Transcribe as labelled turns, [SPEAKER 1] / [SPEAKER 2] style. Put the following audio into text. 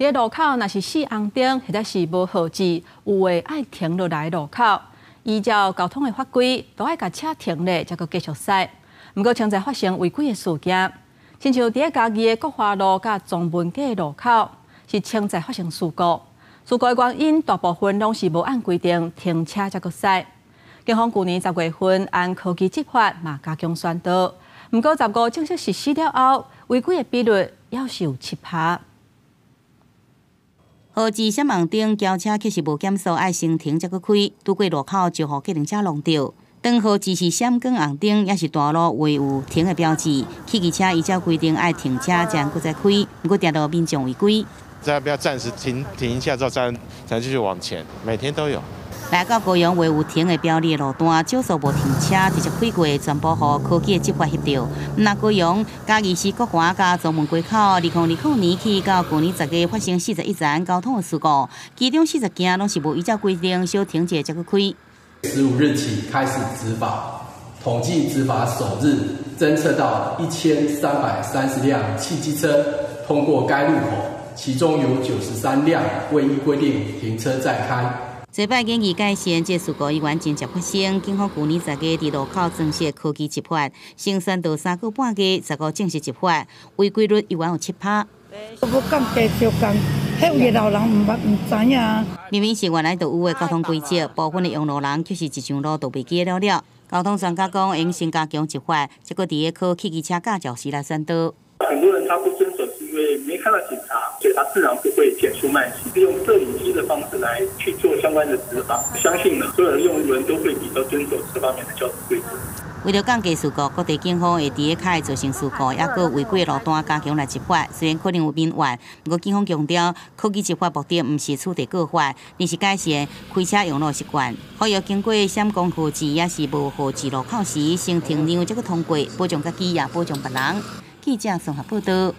[SPEAKER 1] 佇路口若是死紅燈或者是無號誌，有的愛停落來路口，依照交通的法規，都愛共車停咧，才閣繼續駛。毋過，常在發生違規的事件，親像佇嘉義的國華路佮崇文街路口，是常在發生事故。事故的原因大部分攏是無按規定停車才閣駛。警方舊年10月份按科技執法嘛加強宣導，毋過15正式實施了後，違規的比率猶是有7%。
[SPEAKER 2] 號誌閃紅燈，轎車卻是無減速，愛先停才閣開，拄過路口就予計程車撞著。當號誌是閃光紅燈，抑是大路畫有停的標誌，汽機車依照規定愛停車才閣再開，毋過定著民眾違規。
[SPEAKER 3] 在那邊暫時停停一下之後，再才繼續往前，每天都有。
[SPEAKER 2] 來到高雄畫有停的標誌的路段，少數無停車直接開過，全部予科技的執法翕著。若高雄嘉義市國華佮崇文街口，2020年起到舊年10月發生41件交通的事故，其中40件攏是無依照規定小停者才閣開。
[SPEAKER 4] 15日起開始執法，統計執法首日偵測到1330輛汽機車通過該路口，其中有93輛未依規定停車再開。
[SPEAKER 2] 這擺建議改善，這事故依然真濟發生。警方舊年10月佇路口增設科技執法，先宣導3個半月，15正式執法，違規率依然有7%。
[SPEAKER 5] 無降低小降，彼有的老人毋捌毋知影。
[SPEAKER 2] 明明是原來就有的交通規則，部分的用路人卻是一上路就袂記得了了。交通專家講，應先加強執法，這閣佇咧考汽機車駕照時來宣導。
[SPEAKER 6] 很多人他不遵守，是因為沒看到警察，所以他自然不會減速慢行。利用攝影機的方式來去做相關的執法，相信呢，所有的用路人都會比較遵守這方面的交通規則。
[SPEAKER 2] 為著降低事故，各地警方會佇咧較會造成事故，抑閣違規路段加強來執法。雖然可能有民怨，毋過警方強調，科技執法目的毋是取締告發，而是改善開車用路習慣。呼籲經過閃光號誌抑是無號誌路口時，先停讓才閣通過，保障家己也保障別人。記者綜合報導。